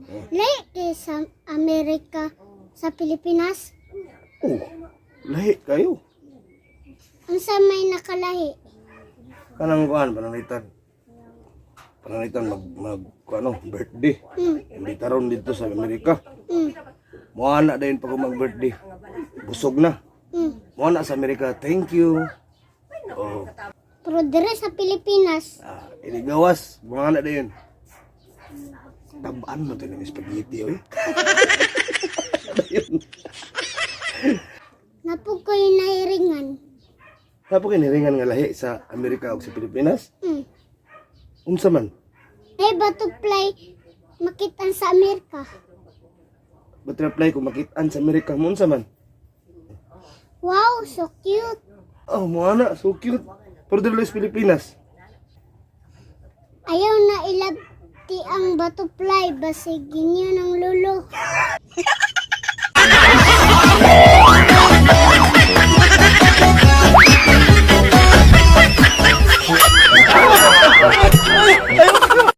Lahi kay sa Amerika sa Pilipinas. Oh, lahi kayo. Unsa may nakalahi? Kanang kuan pananglitan. Pananglitan mag mag ano, birthday. Imbitaron dito sa Amerika. Moana na dayon pag mag birthday. Busog na. Moana sa Amerika, thank you. Oh, Pero dire sa Pilipinas, ah, inigawas, moana dayon. Tabaan mo to ng spaghetti, oy. Dayon. Napug ko'y nahiringan. Tapos kiniringan nga lahi sa Amerika ug sa Pilipinas. Unsa man? Ay butterfly makitaan sa Amerika. Butterfly kung makitaan sa Amerika mo, unsa man? Wow, so cute. Oh, moana, so cute. Pero dito sa Pilipinas. Ayaw na ilabti ang butterfly basig ginyo ng lulo.